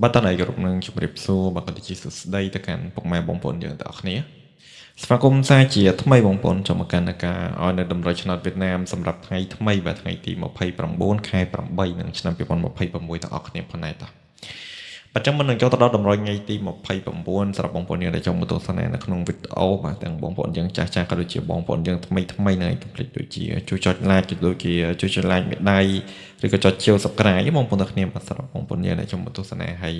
បាទតើណៃគោរពនឹងជម្រាបសួរបាទក៏ដូចជាសួស្តីទៅកាន់ពុកម៉ែបងប្អូនយើងទាំងអស់គ្នាស្វាគមន៍សាជាថ្មីបងប្អូនចូលមកកាន់ការឲ្យនៅតម្រុយឆ្នោតវៀតណាមសម្រាប់ថ្ងៃថ្មីបាទថ្ងៃទី29ខែ8នឹងឆ្នាំ2026ទាំងអស់គ្នាផងដែរតោះបាទចឹងមុននឹងចូលទៅដល់តម្រុយថ្ងៃទី29សម្រាប់បងប្អូនយើងដែលចង់មកទស្សនានៅក្នុងវីដេអូបាទទាំងបងប្អូនយើងចាស់ៗក៏ដូចជាបងប្អូនយើងថ្មីថ្មីនៅកុំភ្លេចដូចជាជួយចុច like ដូចជាជួយចុច like មេដៃឬក៏ចុចជាវ Subscribe បងប្អូនទាំងគ្នាបាទសម្រាប់បងប្អូនយើងដែលចង់មកទស្សនាហើយ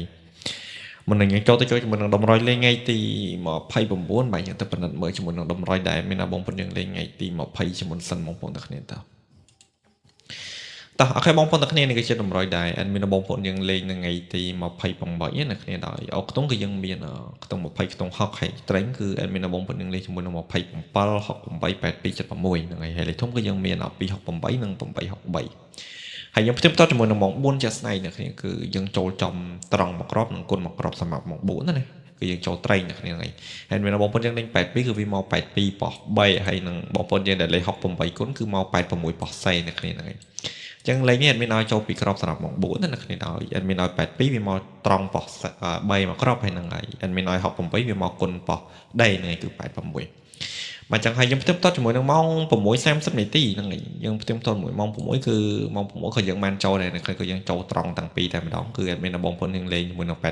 មុននឹងយើងចូលទៅចូលជាមួយនឹងតម្រុយលេងថ្ងៃទី29បាទយើងទៅពិនិត្យមើលជាមួយនឹងតម្រុយដែលមានបងប្អូនយើងលេងថ្ងៃទី20ជាមុនសិនបងប្អូនទាំងគ្នាតោះតោះ OK បងប្អូនទាំងគ្នានេះគឺជាតម្រុយដែល admin បងប្អូនយើងលេងនៅថ្ងៃទី28ណាគ្នាដោយអូខ្ទង់គឺយើងមានខ្ទង់20ខ្ទង់60ហើយត្រេងគឺ admin បងប្អូនយើងលេងជាមួយនឹង27 68 82 76ហ្នឹងហើយហើយលេខធំគឺយើងមាន268និង863ហើយយើងផ្ទៀងផ្ទាត់ជាមួយនឹងម៉ោង4ជាក់ស្ដែងអ្នកគ្នាគឺយើងចូលចំត្រង់មួយគ្រាប់និងគុណមួយគ្រាប់សម្រាប់ម៉ោង4ណាណាគឺយើងចូលត្រេងអ្នកគ្នាហ្នឹងហើយមានបងប្អូនយើងលេង82គឺវាមក82ប៉ោះ3ហើយនឹងបងប្អូនយើងដែលលេង68គុណគឺមក86ប៉ោះសេអ្នកគ្នាហ្នឹងហើយអញ្ចឹងលេខនេះ admin ឲ្យចូលពីក្របសម្រាប់ម៉ោង4ណាអ្នកគ្នាដោយ admin ឲ្យ82វាមកត្រង់ប៉ោះ3មួយគ្រាប់ហើយនឹងហើយ admin ឲ្យ68វាមកគុណប៉ោះដីហ្នឹងគឺ86បាទចឹងហើយយើងផ្ទៀងផ្ទាត់ជាមួយនឹងម៉ោង6:30នាទីហ្នឹងឯងយើងផ្ទៀងផ្ទាត់មួយម៉ោង6គឺម៉ោង6ក៏យើងបានចូលដែរគឺយើងចូលត្រង់តាំងពីតែម្ដងគឺ admin បងប្អូនយើងលេងជាមួយនឹង82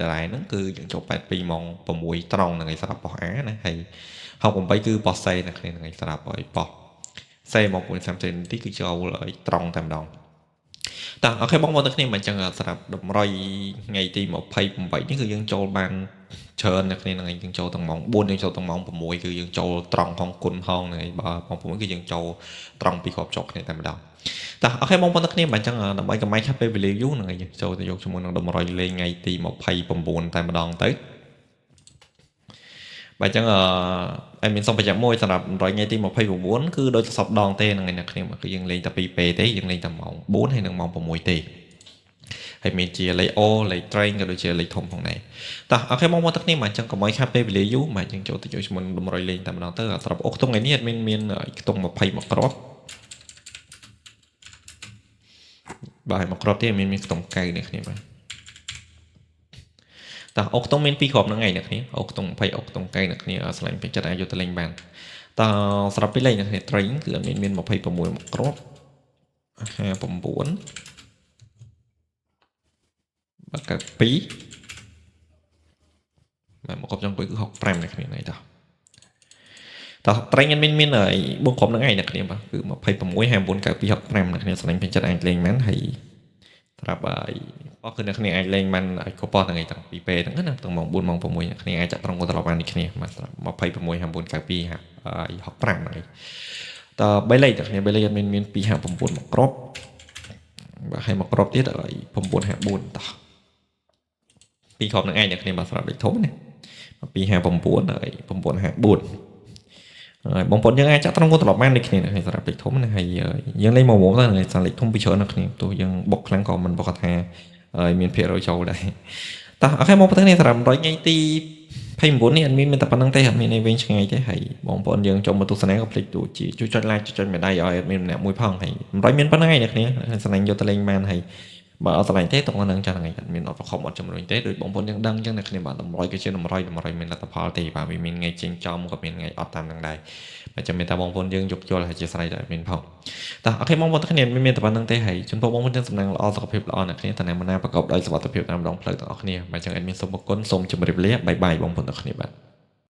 ដដែលហ្នឹងគឺយើងចូល82ម៉ោង6ត្រង់ហ្នឹងឯងសម្រាប់ប៉ុស្តិ៍ A ណាហើយ68គឺប៉ុស្តិ៍ C នៅគ្នាហ្នឹងឯងសម្រាប់ឲ្យប៉ុស្តិ៍ C ម៉ោង6:30នាទីគឺចូលឲ្យត្រង់តែម្ដងតោះ OK បងប្អូនទាំងគ្នាមិនចឹងសម្រាប់តម្រុយថ្ងៃទី28នេះគឺយើងចូលបានច្រើនអ្នកគ្នាហ្នឹងឯងយើងចូលទាំងម៉ោង4យើងចូលទាំងម៉ោង6គឺយើងចូលត្រង់ហងគុណហងហ្នឹងឯងបើម៉ោង6គឺយើងចូលត្រង់ពីគ្រាប់ចុកគ្នាតែម្ដងតោះ OK បងប្អូនទាំងគ្នាមិនចឹងដើម្បីកុំឲ្យខាត់ពេលវេលាយូរហ្នឹងឯងយើងចូលទៅយកជាមួយនឹងតម្រុយលេងថ្ងៃទី29តែម្ដងទៅបាទអញ្ចឹងអឺអែមានសូមបញ្ជាក់មួយសម្រាប់100ថ្ងៃទី29គឺដូចសពដងទេហ្នឹងឯងអ្នកគ្នាគឺយើងលេងតែ2ពេលទេយើងលេងតែម៉ោង4ហើយនិងម៉ោង6ទេហើយមានជាលេខអូលេខត្រេងក៏ដូចជាលេខធំផងដែរតោះ OK បងប្អូនទាំងគ្នាមកអញ្ចឹងកុំឲ្យខាត់ពេលវេលាយូរមកយើងចូលទៅយកជាមួយនឹង100លេងតែម្ដងទៅសម្រាប់អូខ្ទង់ថ្ងៃនេះអត់មានមានខ្ទង់21គ្រាប់បាទហើយមួយគ្រាប់ទៀតមានខ្ទង់9អ្នកគ្នាបាទតោះអូខ្ទង់មាន2គ្រាប់ហ្នឹងឯងអ្នកគ្នាអូខ្ទង់20អូខ្ទង់9អ្នកគ្នាឆ្លាញ់ពេញចិត្តអាចយកទៅលេងបានតោះសម្រាប់ពីលេខអ្នកគ្នាត្រេងគឺអត់មានមាន26មួយគ្រាប់59បាទ92បាទមកកប់ចុងគឺ65អ្នកគ្នានេះតោះតោះត្រេងអត់មានមាន4គ្រាប់ហ្នឹងឯងអ្នកគ្នាបាទគឺ26 59 92 65អ្នកគ្នាឆ្លាញ់ពេញចិត្តអាចលេងបានហើយត្រាប់ហើយអស់គឺអ្នកគ្នាអាចលេងបានឲ្យគ្រប់ប៉ុស្តិ៍ហ្នឹងឯងតាំងពីពេលហ្នឹងណាតាំងម៉ោង4ម៉ោង6អ្នកគ្នាអាចចាក់ត្រង់គាត់ត្រឡប់បាននេះគ្នាបាទសម្រាប់26 59 92 65ហ្នឹងឯងត3លេខអ្នកគ្នា3លេខអត់មានមាន259មកគ្រាប់បាទហើយមកគ្រាប់ទៀតឲ្យ954តោះពីរគ្រាប់ហ្នឹងឯងអ្នកគ្នាបាទសម្រាប់លេខធំណា259ហើយ954ហើយបងប្អូនយើងអាចចាក់ត្រង់គាត់ត្រឡប់បានដូចគ្នាហើយសម្រាប់លេខធំណាហើយយើងលេងមកមុំទៅហើយសារលេខធំពីច្រើននៅគ្នាទោះយើងបុកខ្លាំងក៏មិនប្រកាសថាហើយមានភាគរយចូលដែរតោះ OK មកប្រទេសនេះសម្រាប់100ថ្ងៃទី29នេះអត់មានមានតែប៉ុណ្្នឹងទេអត់មានអីវិញឆ្ងាយទេហើយបងប្អូនយើងចូលមកទស្សនាក៏ភ្លេចទូជាជួយចុច like ចុចមេដៃឲ្យអត់មានម្នាក់មួយផងហើយ100មានប៉ុណ្្នឹងឯងអ្នកគ្នាស្រឡាញ់យកទៅលេងបានហើយបើអត់ស្រឡាញ់ទេតោះនឹងចាស់ហ្នឹងឯងអត់មានអត់ប្រខំអត់ជំរុញទេដូចបងប្អូនយើងដឹងអញ្ចឹងអ្នកគ្នាបាទតម្រុយគឺជាតម្រុយតម្រុយមានលទ្ធផលទេបាទវាមានថ្ងៃចេញចំក៏មានថ្ងៃអត់តាមនឹងដែរបាទចាំមានតែបងប្អូនយើងយកយល់ហើយជាស្រ័យដល់មានផងតោះ OK បងប្អូនទាំងគ្នាមានតែប៉ុណ្្នឹងទេហើយជូនពរបងប្អូនទាំងសំណាងល្អសុខភាពល្អអ្នកគ្នាតាណាមណាប្រកបដោយសុវត្ថិភាពតាមដងផ្លូវទាំងអស់គ្នាបាទអញ្ចឹង admin សូមអរគុណសូមជម្រាបលា bye bye បងប្អូនទាំងគ្នាបាទ។